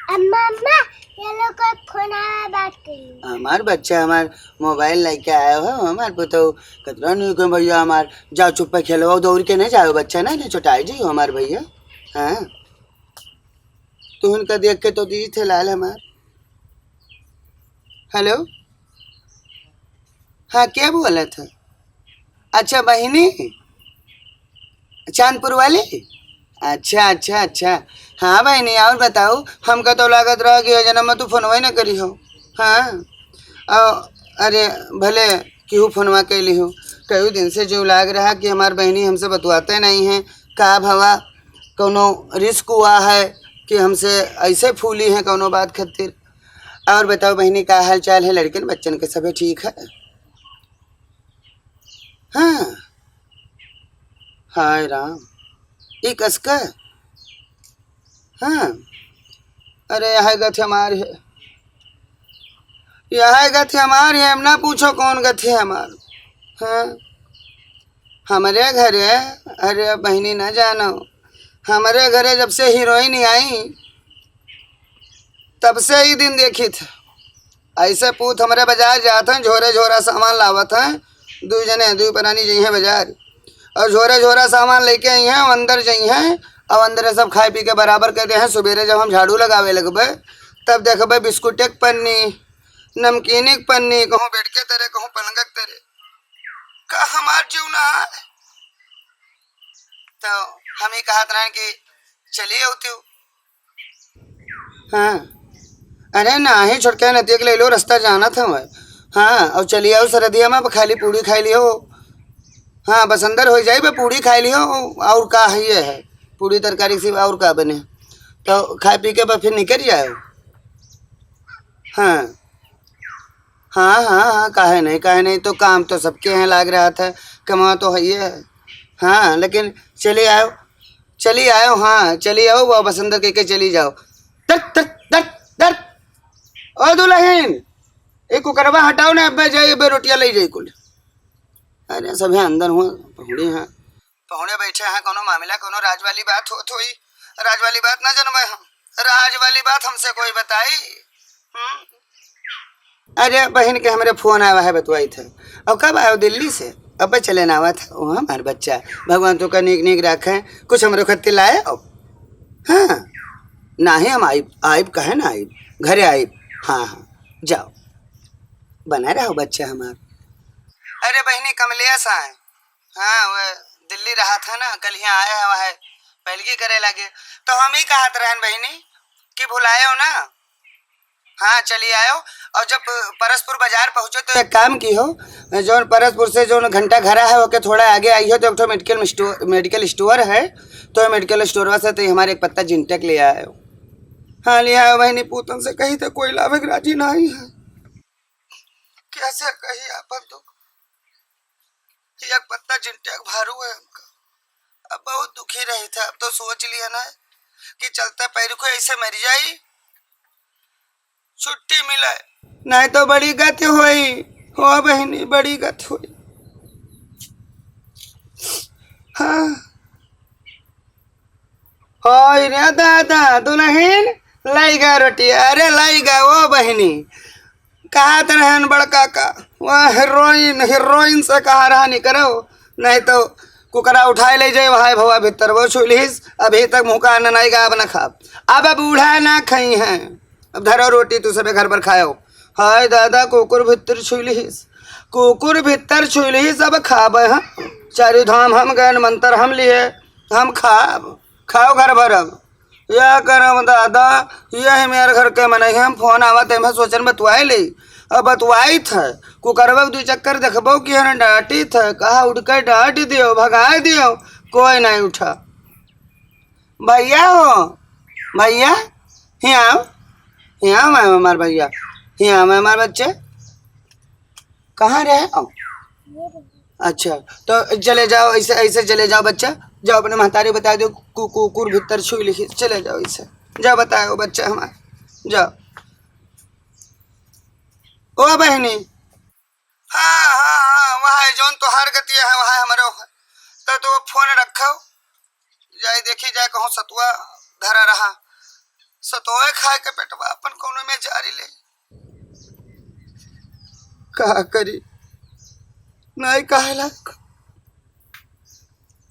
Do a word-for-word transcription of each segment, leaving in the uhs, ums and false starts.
अम्मा, अम्मा, ये लोग का फोन आवा, बात करी। हमार बच्चा हमार मोबाइल लेके आया हो, हमार पुतौ कतरा नीक है भैया हमार। जाओ चुप्पे खेलो, दौड़ के नहीं जाओ बच्चा, नहीं, नहीं चोटाई जाइयो हमार भैया। हाँ, तुहन का देख के तो दी थे लाल हमार। हेलो, हाँ, क्या बोला था? अच्छा बहिनी, चांदपुर वाली? अच्छा, अच्छा, अच्छा। हाँ बहिनी, और बताओ, हमका तो लागत रहा कि ये जन्म में तू फोनवा ही ना करी हो। हाँ, अ, अरे, भले केहू फोनवा कैली हो, कई दिन से जो लाग रहा कि हमार बहिनी हमसे बतुआते नहीं हैं, का भवा, कौनो रिस्क हुआ है कि हमसे ऐसे फूली हैं कौनो बात खातिर। और बताओ बहिनी, का हाल चाल है, लड़कन बच्चन के सभे ठीक है? हाँ। हाय राम, ई कसका? हाँ। अरे, यह गथे हमार है, यह गथे हमार है, हम ना पूछो कौन गथे हमार। हाँ, हमरे घरे, अरे बहिनी ना जानो, हमरे घरे जब से हीरोइन आई, तब से ही दिन देखी थे। ऐसे पूत हमरे बाजार जात हैं, झोरे झोरा सामान लावत हैं, दुई जने, दुई परानी जइहें बाजार, और झोरे झोरा सामान लेके आई हैं, अब अंदर जइहें, अब अंदर सब खाए पी के बराबर कर दे हैं। सुबेरे जब हम झाड़ू लगावे लगबे, तब देखबे बिस्कुटे के पन्नी, नमकीने के पन्नी, कहूँ बेड के तरे, कहूँ पलंग के तरे। का हमार जीव ना है? तो हम ही कहत रहन कि चलिए होती हो। हाँ, अरे नाही छोटका, नतिया के ले लो, रास्ता जानत हवे। हाँ, और चली आओ सरदिया में, अब खाली पूड़ी खाई लियो। हाँ, बस अंदर हो जाई, बस पूड़ी खाई लियो, और का है ये है, पूड़ी तरकारी से और का बने, तो खाए पी के बस फिर निकल जाओ। हाँ, हाँ, हाँ, हाँ, काहे नहीं, काहे नहीं, तो काम तो सबके हैं लाग रहा था, कमा तो है ये है। हाँ, लेकिन चली आओ, चली आओ, हाँ, चली आओ, वो बस अंदर के, के चली जाओ। दर, दर, दर, दर। ओ दुल्हन, एक कुकरवा हटाओ ना, अब्बे जाई, अब्बे रोटियां ले जाई कुल। अरे, सभे अंदर हुआ, पहुड़े हैं। पहुड़े बैठे हैं, कोनो मामला, कोनो राज वाली बात होत होई। राज वाली बात ना जनबे हम, राज वाली बात हमसे कोई बताई। हम्म। अरे, बहिन के हमरे फोन आवा है, बतवाई था। और कब आयो? दिल्ली से। अब चले ना आवा था, वो हमार बच्चा। भगवान तो का नीक नीक रखे, कुछ हमरे खत्ते लाए हो? हाँ, नाही हम आइब, आइब कहे ना आइब, घरे आइब। हाँ, हाँ, जाओ, बना रहो बच्चा हमार। अरे बहिनी, कमलिया सा है। हाँ, वो दिल्ली रहा था ना, कल यहाँ आया हुआ है, पहलगी करे लगे। तो हम ही कहत रहन बहिनी कि भुलाए हो ना। हाँ, चली आयो। और जब परसपुर बाजार पहुँचो तो एक काम की हो, जौन परसपुर से जौन घंटा घरा है, ओके थोड़ा आगे आई हो तो एक ठो मेडिकल स्टोर, मेडिकल स्टोर है, तो मेडिकल स्टोरवा से तो हमारे एक पत्ता जिंटेक ले आयो। हाँ, ले आयो बहिनी, पूतन से कही तो कोई लावे के राजी नाही है। कैसे कही आपन दुख? एक पत्ता जिंटेक भारू है हमका। अब बहुत दुखी रही था। अब तो सोच लिया ना कि चलता पैर को ऐसे मर जाई, छुट्टी मिले, नहीं तो बड़ी गति होई। हो बहिनी, बड़ी गति होई। हाँ। हाय रे दादा, दुल्हन लाई गा रोटी। अरे लाई गा, ओ बहिनी, कहत रहन बड़का का, वह हीरोइन, हीरोइन से कहा रहा नहीं करो, नहीं तो कुकरा उठाए ले जाए, वहाय भवा भीतर वो छुलिस, अभी तक मुँह का अन्न नहीं गा, अब न खाब, अब बूढ़ा ना खाई हैं। अब धरो रोटी, तू सबे घर पर खायो। हाय दादा, कुकुर भित्तर छुई लिहिस, कुकुर भित्तर छुई लिहिस, अब खाबे हम। चारू धाम हम गए, मंत्र हम लिए, हम खाब, खाओ घर भर अब। या करम दादा, यही मेरे घर के मनई हम फोन आवत है, मैं सोचन बतुआई ले। अब बतुआई थे, कुकरवा के दू चक्कर देखबो कि हन डांटी थे, कहा उठ के डांट दियो, भगाए दियो, कोई नहीं उठा। भैया हो, भैया, हियाँ आओ, हियाँ आओ, मैं हमार भैया, हियाँ आओ, मैं हमार बच्चे, कहाँ रहे? आओ। अच्छा, तो चले जाओ, ऐसे, ऐसे चले जाओ बच्चा, जाओ अपने महतारी बता दो, कु-, कुकुर भीतर छुई लिखी, चले जाओ ऐसे, जाओ बताओ बच्चा हमार, जाओ। ओ बहनी, हाँ, हाँ, हाँ, वहाँ है जौन तोहार गतिया है, वहाँ हमरो है। तो तू फोन रखो, जाए देखी जाए कहूँ सतुआ धरा रहा। सतोए खाए के पेटवा अपन कौनो में जारी ले। का करी, नहीं कहे लायक।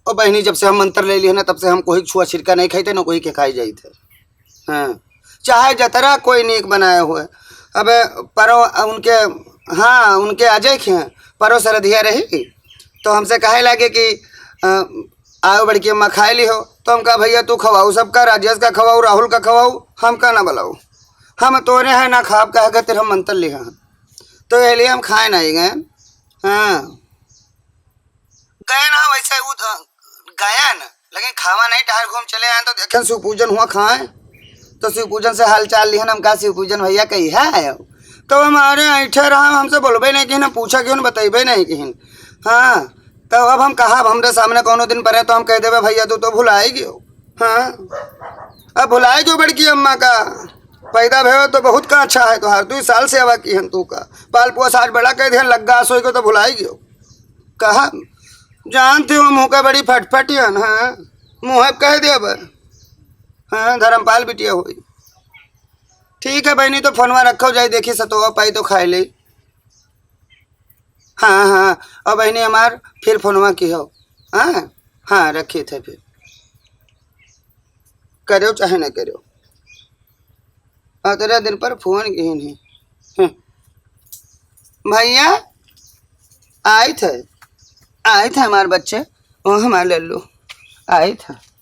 ओ बहिनी, जब से हम मंत्र ले लिए ना, तब से हम कोई छुआ छिरका नहीं खाई थे, ना कोई के खाई जाई थे। हाँ, चाहे जतरा कोई नीक बनाए हुए। अब परो उनके, हाँ, उनके अजय के हैं, परो सरधिया रही, तो हमसे कहे लागे कि, अ, "आओ बड़की अम्मा, खाए ली हो।" तो हम कहा, "भैया, तू खवाऊ सबका, राजेश का खवाऊ, राहुल का खवाऊ, हमका ना बुलाऊ, हम तोरे हैं ना खाब, कहे खातिर हम मंत्र लिहा।" तो ये लिए हम खाए नहीं गए। हाँ, गए ना वैसे उ, अ, गए ना, लेकिन खावा नहीं, टहर घूम चले आए तो देखें शिव पूजन हुआ, खाए तो शिव पूजन से हाल चाल लिहन। हम कहा, "शिव पूजन भैया कही है?" तो हमारे ऐठे रहा, हमसे बोलबे नहीं किहिन, पूछा किहिन, बतैबे नहीं किहिन। हाँ, तो अब हम कहा, अब हमरे सामने कौनो दिन परे तो हम कह देबे, "भैया तू तो भुलाई गयो।" हाँ, अब भुलाई गयो बड़की अम्मा का, पैदा भयो तो बहुत का अच्छा है तोहार, दुई साल सेवा किहन तू का, पाल पोस आज बड़ा कह दिहन, लग्गा सोई को तो भुलाई गयो। कहा, जानती हूँ मुँह का बड़ी फटफटियन, हाँ, मुँह अब कह दिया बा। हाँ, धर्मपाल बिटिया होई। ठीक है बहनी, तो फोनवा रखो जाए, देखी सतोवा पाई तो खाए ले। हाँ, हाँ, और बहनी हमार फिर फोनवा की हो। हाँ, हाँ, रखी थे फिर। करो चाहे न करो। अतरा दिन पर फोन किहिन है। हम्म। भैया, आई थे, आई थे हमार बच्चे, ओ हमार लल्लू, आई थे।